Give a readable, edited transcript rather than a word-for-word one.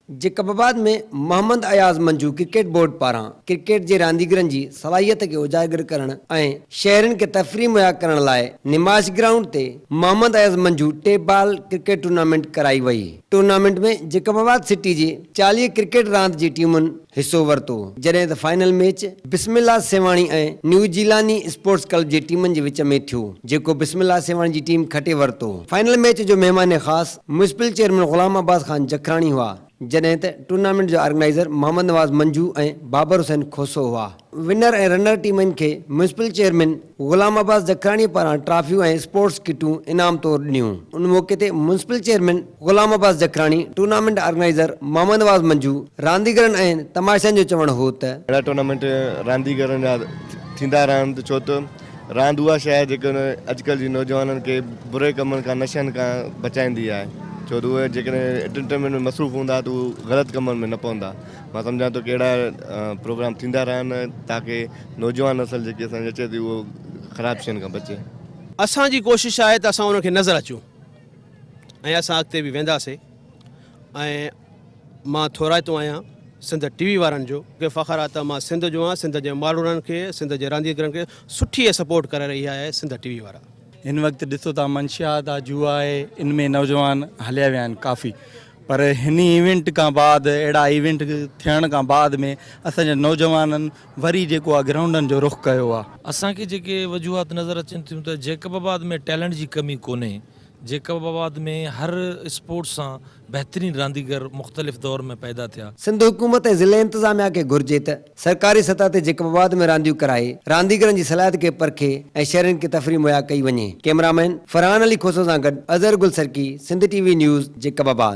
Jacobabad ۾ Muhammad Ayaz Manjho cricket board پاران cricket جي رانديگرن جي صلاحيت کي اجاگر ڪرڻ ۽ شهرين کي تفريح مهيا ڪرڻ لاء نمائش گرائونڊ تي Muhammad Ayaz Manjho tape ball cricket tournament ڪرائي وئي. ٽورنامينٽ ۾ جيڪب آباد سٽي جي 40 ڪرڪيٽ راند جي ٽيمن حصو ورتو، جڏهن ته فائنل ميچ بسم الله سيوهاڻي ۽ نيو جيلاني اسپورٽس ڪلب جي ٽيمن جي وچ ۾ ٿيو، جيڪو بسم الله سيوهاڻي جي ٽيم کٽي ورتو. فائنل ميچ جو مهمان خاص ميونسپل چيئرمين غلام عباس خان جکراڻي هئا، جڏهن ته ٽورنامينٽ جو آرگنائيزر محمد نواز منجو ۽ بابر حسين کوسو هئا. ونر ۽ رنر ٽيمن کي ميونسپل چيئرمين غلام عباس جکراڻي پاران ٽرافيون ۽ اسپورٽس ڪٽون انعام طور ڏنيون. ان موقعي تي municipal chairman Ghulam Abbas Jakhrani, tournament organizer Muhammad Nawaz Manjho, رانديگرن ۽ تماشائين جو چوڻ هو ته. اهڙا ٽورنامينٽ رانديگرن جا ٿيندا رهن ته ڇو ته راند اها شيء آهي جيڪا اڄڪلهه جي نوجوانن کي بري ڪمن کان نشن کان بچائيندي آهي ڇو ته اهي جيڪڏهن انٽرٽينمينٽ ۾ مصروف هوندا ته هو غلط ڪمن ۾ نه پوندا مان سمجهان ٿو ڪي اهڙا پروگرام ٿيندا رهن تاڪي نوجوان نسل جيڪي اسان جي اچي ٿي اهو خراب شين کان بچي. اسان جي ڪوشش آهي ته اسان انهن کي نظر اچون ۽ اسان اڳتي به وينداسين ۽ مان ٿورائتو آهيان سنڌ ٽي وي وارن جو مونکي فخر آهي ته مان سنڌ جو آهيان سنڌ جي ماروئڙن کي سنڌ جي رانديگرن کي سٺي سپورٽ ڪري رهي آهي سنڌ ٽي وي وارا. هن وقت ڏسو ٿا منشيات آ جوا آهي ان ۾ نوجوان هليا ويا آهن ڪافي پر هن ايونٽ کان بعد اهڙا ايونٽ ٿيڻ کان بعد ۾ اسان جي نوجوانن وري جيڪو آ گرائونڊن جو رخ ڪيو آ. اسان کي جيڪي وجوهات نظر اچن ٿيون ته جيڪب آباد ۾ ٽيلنٽ جي ڪمي ڪونهي جيڪب آباد ۾ هر اسپورٽس سان بهترين رانديگر مختلف دور ۾ پيدا ٿيا. سنڌ حڪومت ۽ ضلعي انتظاميا کي گهرجي ته سرڪاري سطح تي جيڪب آباد ۾ رانديون ڪرائي رانديگرن جي صلاحيت کي پرکي ۽ شهرين کي تفريح مهيا ڪئي وڃي. ڪئميرا مين فرحان علي کوسو سان گڏ Azhar Gul Sarki, Sindh T V news, Jacobabad.